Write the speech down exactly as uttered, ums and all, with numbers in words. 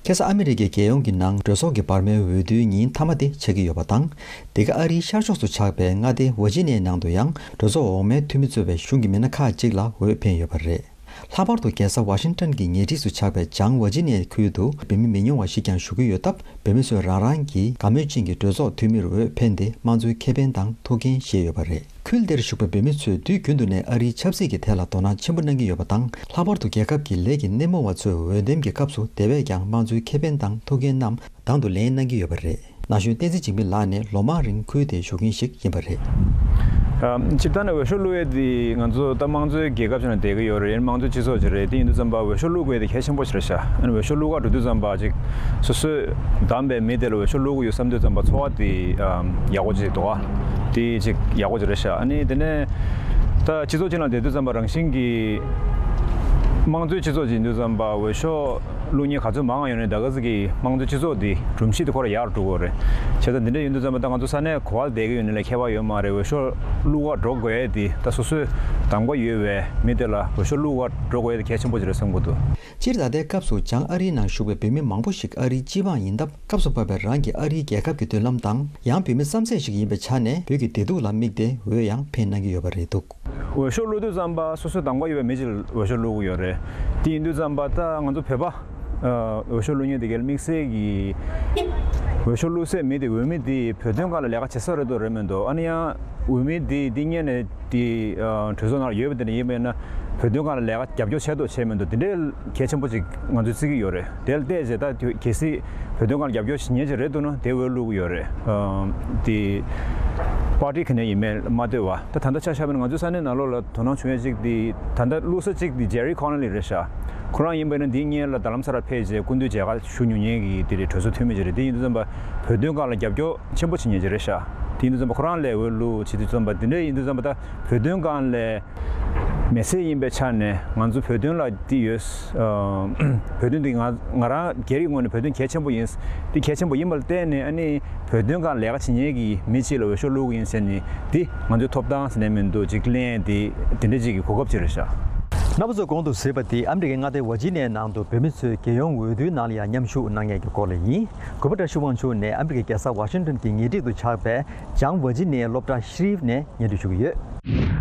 ཁ་སང་ཨ་མི་རི་ཀའི་རྒྱལ་ཡོངས་ཀྱི་ནང་གྲོས་ཚོགས་ཀྱི་བར་མའི་འོས་བསྡུའི་ཉིན་མཐའ་མ་དེ་ཆགས་ཀྱི་ཡོད་པ་དང་། འདི་ག་ཨ་རིའི་ཤར་ཕྱོགས་སུ་ཆགས་པའི་མངའ་སྡེ་ཝར་ཇི་ནི་ཡའི་ནང་དུ་ཡང་གྲོས་ཚོགས་འོག་མའི་འཐུས་མི་གཙོས་པའི་གཞུང་གི་མི་སྣ་ཁག་ཅིག་ལ་འོས་འཕེན་ཡོད་པ་རེད། ལྷག་པར་དུ་རྒྱལ་ས་ཝ་ཤིང་ཏན་གྱི་ཉེ་འཁྲིས་སུ་ཆགས་པའི་བྱང་ཝར་ཇི་ནི་ཡའི་ཁུལ་དུ་བོད་མི་མི་ཉུང་བ་ཞིག་ཀྱང་བཞུགས་ཀྱི་ཡོད་སྟབས། བོད་མི་ཚོས་རང་རང་གི་དགའ་མོས་ཅན་གྱི་གྲོས་ཚོགས་འཐུས་མིར་འོས་འཕེན་ཏེ་དམངས་གཙོའི་ཁེ་ཕན་དང་ཐུགས་འགན་བཞེས་ཡོད་པ་རེད། ཁུལ་དེར་བཞུགས་པའི་བོད་མི་ཚོས་དུས་རྒྱུན་དུ་ནས་ཨ་རིའི་ཆབ་སྲིད་ཀྱི་ཐད་ལ་དོ་སྣང་ཆེན་པོ་གནང་གི་ཡོད་པ་དང་། ལྷག་པར་དུ་རྒྱལ་ཁབ་ཀྱི་ལས་ཀྱི་སྣེ་མོ་བ་ཚོས་འོས་འདེམས་ཀྱི་སྐབས་སུ་དེ་བས་ཀྱང་དམངས་གཙོའི་ཁེ་ཕན་དང་ཐུགས་འགན་རྣམས་དང་དུ་ལེན་གནང་གི་ཡོད་པ་རེད། ན་གཞོན་བསྟན་འཛིན་འཇིགས་མེད་ལགས་ནི་ལོ་མང་རིང་ཁུལ་དེའི་བཞུགས་མཁན་ཞིག་ཡིན་པ་རེད། ཨ། སྤྱིར་བཏང་ནས་འོས་ཤོག་བླུག་ཡས་འདི་ང་ཚོ་ད་དམངས་གཙོའི་རྒྱལ་ཁབ་ཅིག་ནང་བསྡད་ཀྱི་ཡོད་རེད། དམངས་གཙོའི་སྤྱི་ཚོགས་ཅིག་རེད། དེ་ཡིན་དུས་ཙམ་པ་འོས་ཤོག་བླུག་དགོས་ཡས་དེ་གལ་ཆེན་པོ་ཞིག་རེད་ཤག་ཨ་ནི་འོས་ཤོག་བླུག་ག་འགྲོ་དུས་ཙམ་པ་ཅིག་སོ་སོས་བདམས་པའི་མི་དེ་ལ་འོས་ཤོག་བླུག་གི་ཡོད་བསམ་དུས་ཙམ་པ་ཚོར་བ་དེ་ཨམ། ཡག་པོ་ཅིག་འདུག་ག་དེ་ཅིག་ཡག་པོ་ཅིག་རེད་ཤག་ཨ་ནི་དེ་ནས་ད་སྤྱི་ཚོགས་ཅིག་ནང་བསྡད་དུས་ཙམ་པ་རང་བཞིན་གྱིས་དམངས་གཙོའི་སྤྱི་ཚོགས་ཅིག་ཡིན་དུས་ཙམ་པ་འོས་ཤོག་བླུག་མཁན་ག་ཚོད་མང་ཡོད་ནའི་ད་ག་ཟེ་གི་དམངས་གཙོའི་སྤྱི་ཚོགས་འདི་སྒྲོམ་གཞི་དེ་ཁོ་རང་ཡག་རུ་འགྲོ་གི་རེད། བྱས་ཙང་འདི་འདྲ་ཡིན་དུས་ཙམ་པ་ད་ང་ཚོ་ས་གནས་ག་པར་བསྡད་ཀྱི་ཡོད་ནའི་ལ་ཁྱད་པར་ཡོད་མ་རེད། འོས་ཤོག་བླུག་ག་འགྲོ་དགོས་ཡས་དེ་ད་སོ་སོའི་གདམ་ག་ཡོད་པའི་མི་དེ་ལ་འོས་ཤོག་བླུག་ག་འགྲོ་དགོས་ཡས་དེ་གལ་ཆེན་པོ་ཅིག་རེད་བསམ་གྱི་འདུག་སྤྱིར་ད་ལྟའི་སྐབས་སུ་བྱང་ཨ་རིའི་ནང་བཞུགས་པའི་བོད་མི་མང་པོ་ཞིག་ཨ་རིའི་སྤྱི་འབངས་ཡིན་སྟབས། སྐབས་སུ་བབས་པའི་རང་གི་ཨ་རིའི་རྒྱལ་ཁབ་ཀྱི་མདུན་ལམ་དང་། ཡང་བོད་མི་བསམ་ཚད་ཞིག་ཡིན་པའི་ཆ་ནས་བོད་ཀྱི་བདེ་སྡུག་ལ་དམིགས་ཏེ་འོས་ཡང་འཕེན་གནང་གི་ཡོད་པ་རེད་འདུག་འོས་ཤོག་བླུག་དུས་ཙམ་པ་སོ་སོའི་གདམ་ག་ཡོད་པའི་མི་ཅིག་ལ་འོས་ཤོག་བླུག་གི་ཡོད་རེད། དེ་ཡིན་དུས་ཙམ་པ་ད་ང་ཚོ་བོད་པ་ཨ་འོས་ཤོག་བླུག་མཁན་དེ་གའི་དམིགས་བསལ་གྱི་འོས་ཤོག་བླུག་སའི་མི་དེ་འོས་མི་དེ་བོད་དོན་སྒང་ལ་ལས་ཀ་བྱེད་ས་རེད་འདུག་རེད་མི་འདུག་ཨ་ནི་ཡང་འོས་མི་དེ་འདི་སྔོན་ནས་དེ་ཨ་གྲོས་ཚོགས་ནང་ལ་ཡོད་པ་དེ་འདྲ་ཡིན་པས་ན་བོད་དོན་སྒང་ལ་ལས་ཀ་རྒྱབ་སྐྱོར་བྱས་འདུག་བྱས་མི་འདུག་དེ་འདྲའི་གལ་ཆེན་པོ་ཅིག་ང་ཚོས་བརྩི་གི་ཡོད་རེད། དེ་ལ་བལྟས་རྗེས་ད་དེ་གལ་སྲིད་བོད་དོན་སྒང་ལ་རྒྱབ་སྐྱོར་བྱེད་མཁན་ཅིག་རེད་འདུག་ན་དེ་འོས་བླུག་གི་ཡོད་རེད། ཨ་དེ་པར་ཊི་ག་ནས་ཡིན་མིན་མ་ལྟོས་པ། ད་ད་ལྟ་ཆ་བཞག་པ་ན་ང་ཚོའི་ས་གནས་ནང་ལོགས་ལ་དོ་སྣང་བྱུང་ཡས་ཅིག་དེ་ད་ལྟ་བླུག་ས་ཅིག་དེ་ཇེ་རི་ཁོ་ནལ་ལི་རེད་ཤག་ཁོ་རང་ཡིན་པས་ན་དེའི་སྔོན་ལ་རྡ་རམ་ས་ལ་ཕེབས་རྗེས་སྐུ་མདུན་མཇལ་ཁ་ཞུ་མྱོང་མཁན་གྱི་དེ་རེད། གྲོས་ཚོགས་འཐུས་མི་ཅིག་རེད། དེ་ཡིན་དུས་ཙམ་པ་བོད་དོན་སྒང་ལ་རྒྱབ་སྐྱོར་ཆེན་པོ་བྱེད་མཁན་ཅིག་རེད་ཤག་དེ་ཡིན་དུས་ཙམ་པ་ཁོ་རང་ལ་འོས་བླུག་བྱེད་དུས་ཙམ་པ་དེ་འདྲ་ཡིན་དུས་ཙམ་པ་ད་བོད་དོན་སྒང་ལ་མི་སེར་ཡིན་པའི་ཆ་ནས་ང་ཚོ་བོད་དོན་ལ་འདི་ཡོད། ཨ་བོད་དོན་འདི་ང་ང་རང་སྒེར་གྱི་ངོས་ནས་བོད་དོན་གལ་ཆེན་པོ་ཡིན། འདི་གལ་ཆེན་པོ་ཡིན་པ་ལ་བརྟེན་ནས་ཨ་ནི་བོད་དོན་སྒང་ལས་ཀ་བྱེད་མཁན་གྱི་མི་གཅིག་ལ་འོས་ཤོག་བླུག་གི་ཡིན་ཟེར་ནས་འདི་ང་ཚོའི་ཐོབ་ཐང་ཟེར་ནས་མི་འདུག་ཅིག་ལེན་འདི་འདི་འདྲ་ཅིག་གི་གོ་སྐབས་ཅིག་རེད་ཤག་རྣམ་པ་ཚོས་གོང་དུ་གཟིགས་པ་འདི་ཨ་མི་རི་ཀའི་མངའ་སྡེ་ཝར་ཇི་ནི་ཡའི་ནང་དུ་བོད་མི་ཚོས་རྒྱལ་ཡོངས་འོས་བསྡུའི་ནང་ལ་ཡང་མཉམ་ཞུགས་གནང་མཁན་གྱི་སྐོར་ལ་ཡིན། གུས་པ་བཀྲ་ཤིས་དབང་ཕྱུག་ནས་ཨ་མི་རི་ཀའི་རྒྱལ་ས་ཝ་ཤིང་ཏོན་གྱི་ཉེ་འཁྲིས་སུ་ཆགས་པའི་བྱང་ཝར་ཇི་ནི་ཡའི་སློབ་གྲྭ་ཤི་རིབ་ནས་སྙན་སྒྲོན་ཞུ་གི་ཡོད།